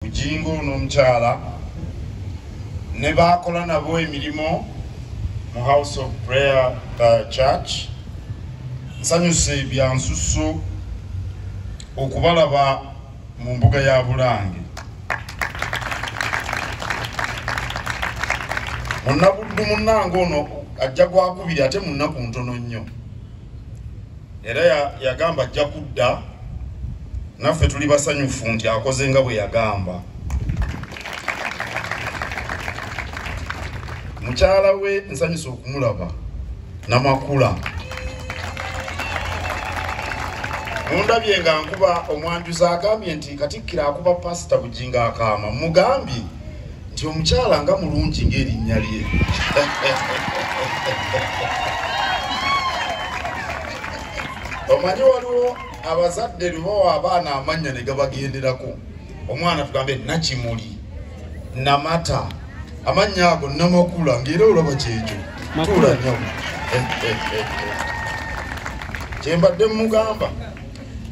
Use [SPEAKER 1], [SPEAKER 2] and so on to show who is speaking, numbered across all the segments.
[SPEAKER 1] Bugingo n'omukyala ne baakola nabo emirimu mu House of Prayer Church. Nsanyuse bya nsusu okubalaba mu mbuga ya Bulange. Munnabuddu munnange ono ajja gwakubiri ate mu nnaku ntono nnyo, era yagamba ajja kudda, naffe tuli basanyufu nti akoze nga bwe yagamba. Mukyala we nsanyusa okumulaba Namakula. Mundabye nga nkuba omwanjuzi agambye nti Katikkiro akuba Pasita Bugingo akaama, mugambye nti omukyala nga mulungi ng'erinnya lye. Omanyi waliwo abazadde lubawa abaana amannya ne gabagenderako. Omwana tugambe Nakimuli, Namata, amannya ago Namakula, ng'era olaba kyekyo. Tuula nnyo. Kyembadde mugamba.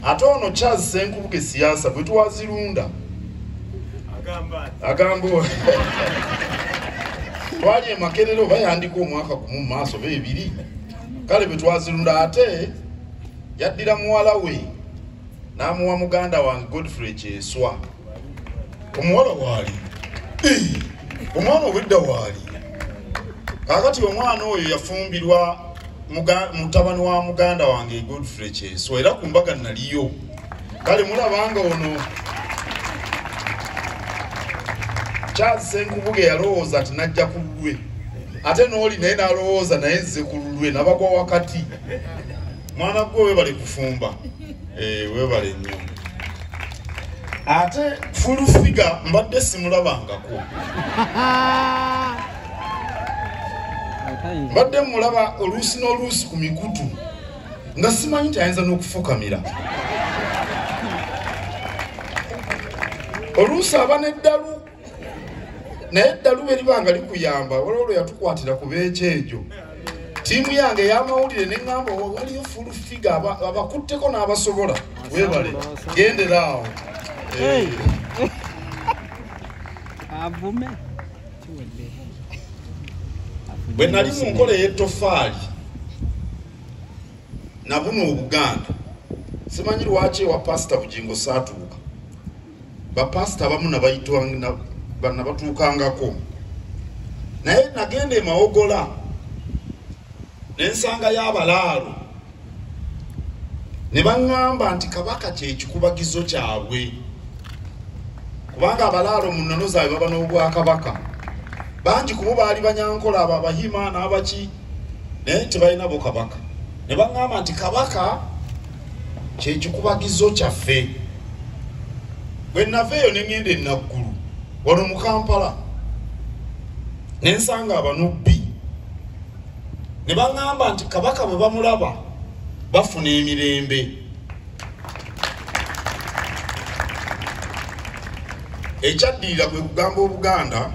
[SPEAKER 1] Ate ono Charles Ssenkubuge siasa bwe twazirunda agamba twali e Makerere oba yandika omwaka gumu mu maaso oba ebiri, kale bwe twazirunda ate yaddira muwala we n'amuwa muganda wange Godfrey Kyeswa. Omuwala waali, omwana obwedda waali. Kaakati omwana oyo yafumbirwa mutabani wa muganda wange Godfrey Kyeswa, era ku mbaga naliyo. Kale mulabanga ono Charles Ssenkubuge yalowooza ati najja ku lulwe, ate n'oli naye n'alowooza naye nze ku lulwe, nabagwa wakati. Mwana gwe weebale kufumba, weebale nnyo. Ate full figure mbadde simulabangako. Mbadde mulaba oluusi n'oluusi ku mikutu nga simanyi nti ayinza n'okufukamira. Oluusi aba n'eddalu, naye eddalu bwe liba nga likuyamba. Waliwo lwe yatukwatira ku beekyejo, ttiimu yange ey'amawulire ne ŋŋamba waliyo full figure abakutteko n'abasobola. Weebale, gendera awo. Bwe nali mu nkola ey'ettofaali nabuna Obuganda, simanyi lwaki ewa Pasita Bugingo saatuuka. Bapasita abamu nabatuukangako, naye nagenda e Mawogola ne nsangayo abalaalo ne baŋŋamba nti Kabaka kye kikubagizo kyabwe, kubanga abalaalo mu nnono zaabwe baba n'obwakabaka. Bangi ku bo baali Banyankola, abo Abahima n'abaki, naye tebalina bo Kabaka. Ne baŋŋamba nti Kabaka kye kikubagizo kyaffe. Bwe nava eyo ne ŋŋenda e Naggulu wano mu Kampala, ne nsanga Abanubbi ne baŋŋamba nti Kabaka bwe bamulaba bafuna emirembe. Ekyaddirira kwe kugamba Obuganda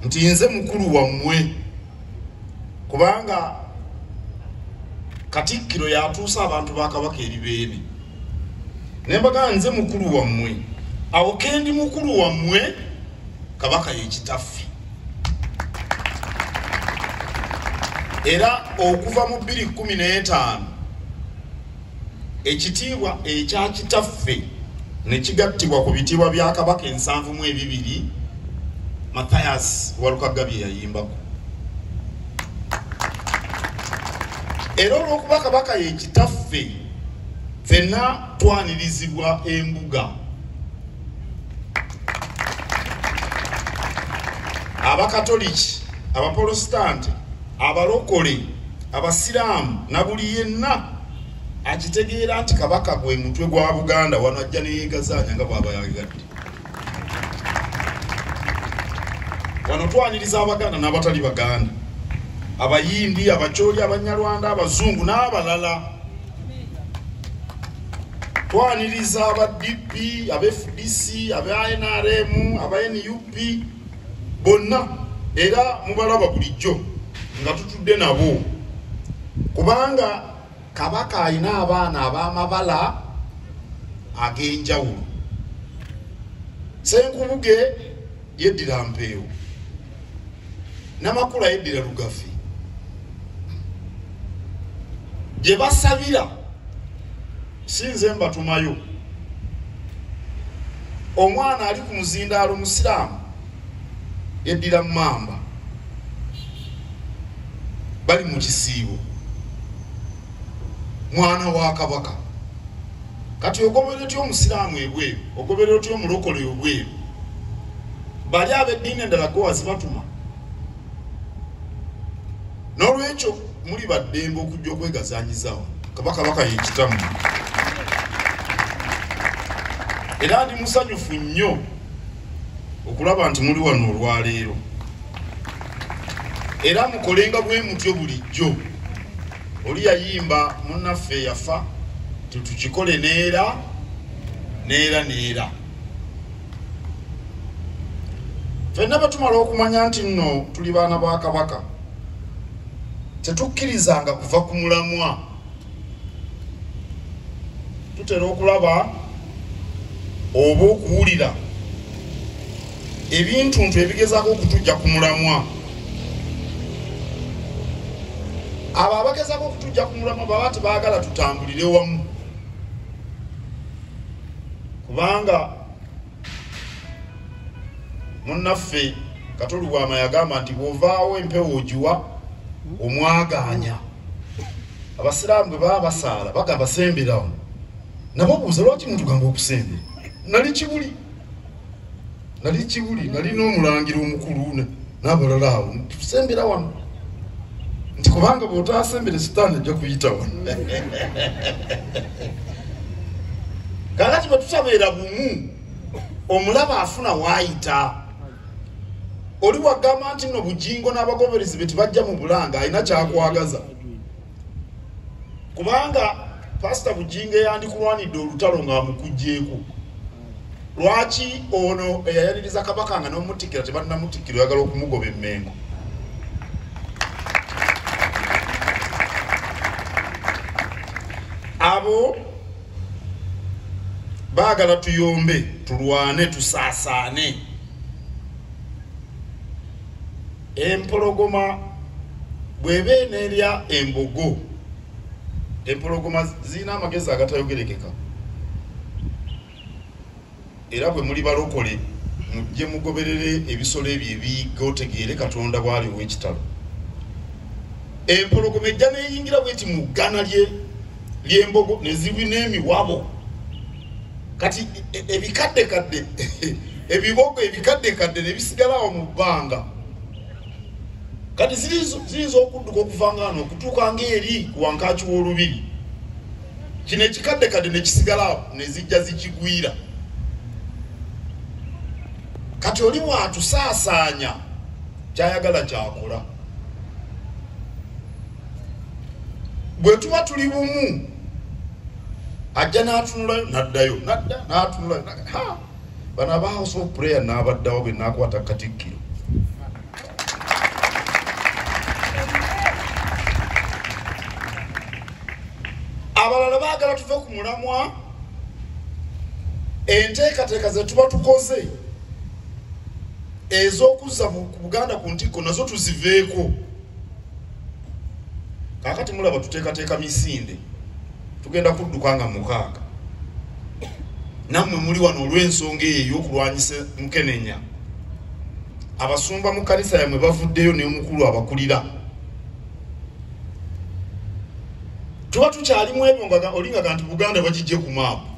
[SPEAKER 1] nti nze mukulu wammwe, kubanga Katikkiro yatuusa abantu ba Kabaka eri Beene. Ne mbagamba nze mukulu wammwe, awo kendi mukulu wammwe, Kabaka ye kitaffe. Era okuva mu 2015 ekitiibwa ekya kitaffe ne kigattibwa ku bitiibwa bya Kabaka 72 Mathias Walukagga bye yayimbako. Era olw'okuba Kabaka ye kitaffe, ffenna twanirizibwa embuga. Abakatoliki, Abaprotestante, abalokole, Abasiraamu na buli yenna akitegeera nti Kabaka gwe mutwe gwa Buganda, wano ajja ne yeegazaanya nga bw'aba yagadde. Wano twaniriza Abaganda n'abatali Baganda, Abayindi, Abacholi, Abanyarwanda, Abazungu n'abalala. Twaniriza aba DP, aba FDC, aba NRM, aba NUP bonna, era mubalaba bulijjo nga tutudde nabo, kubanga Kabaka alina abaana ab'amabala ag'enjawulo. Ssenkubuge yeddira Mpeewo, Namakula yeddira Lugafi. Gye basabira sinze mbatumayo. Omwana ali ku muzindaalo musiraamu yeddira Mmamba, bali mu kisiibo, mwana wa Kabaka. Kati ogoberera otya omusiraamu ebweru, ogoberera otya omulokole ebweru? Bali ab'eddiini endala gwe wazibatuma. N'olwekyo muli baddembe okujja okwegazanyiza wano. Kabaka ye kitamu. Era ndi musanyufu nnyo okulaba nti muli wano olwaleero, era mukolenga bwe mutyo bulijjo. Oli yayimba munnaffe yafa, tetukikole neera neera neera. Ffenna bwe tumala okumanya nti nno tuli baana ba Kabaka, tetukkirizanga kuva ku mulamwa. Tutera okulaba oba okuwulira ebintuntu ebigezaako okutujja ku mulamwa. Abo abagezaako okutujja ku mulamwa baba tebaagala tutambulire wamu, kubanga munnaffe Katolubwama yagamba nti bw'ovaawo empewo ogiwa omwagaanya. Abasiraamu bwe baba basaala bagamba semberawo, nabo buuza lwaki mutugamba okusembera? Nali kibuli, nali kibuli, nali n'omulangira omukulu n'abalala awo, tusembera wano nti kubanga bw'otaasembere sitaani ajja kuyita wano. Kaakati bwe tutabeera bumu, omulaba afuna waayita. Oli wagamba nti nno Bujingo n'abagoberezi be tebajja mu Bulanga, alina kyakwagaza, kubanga Pasita Bujingo eyandikulwanidde olutalo ng'amukuggyeko. Lwaki ono eyayaniriza Kabaka nga n'omutikkira tebannamutikkira oyagala okumugoba emmengo? Abo baagala tuyombe, tulwane, tusaasaane. Empologoma bw'eba eneerya embogo, empologoma zirina amagezi agatayogerekeka. Era bwe muli balokole mujje mugoberere ebisolo ebyo ebiyigga, otegeere Katonda bw'ali ow'ekitalo. Empologoma ejja n'eyingira bweti mu ggana ly'embogo ne zibina emiwabo. Kati ebikaddekadde, ebibogo ebikaddekadde ne bisigalawo mu bbanga. Kati ziyinza okudduka okuva nga wano okutuuka ng'eri ku wankaaki w'olubiri. Kino ekikaddekadde ne kisigalawo ne zijja zikigwira. Kati oli bw'atusaasaanya ky'ayagala ky'akola. Bwe tuba tuli bumu, ajja n'atunulayo n'addayo, n'adda n'atunulayo. Ha! Bano aba House of Prayer n'abaddawo bwe naakwata Katikkiro. Abalala baagala tuve ku mulamwa, enteekateeka ze tuba tukoze ez'okuzza Buganda ku ntikko nazo tuziveeko. Kaakati mulaba tuteekateeka misinde, tugenda kudduka nga 6. Nammwe muli wano olw'ensonga eyo ey'okulwanyisa Mukenenya. Abasumba mu kkanisa yammwe bavuddeyo n'omukulu abakulira. Tuba tukyalimu ebyo nga olingaga nti Buganda bagijje ku maapu.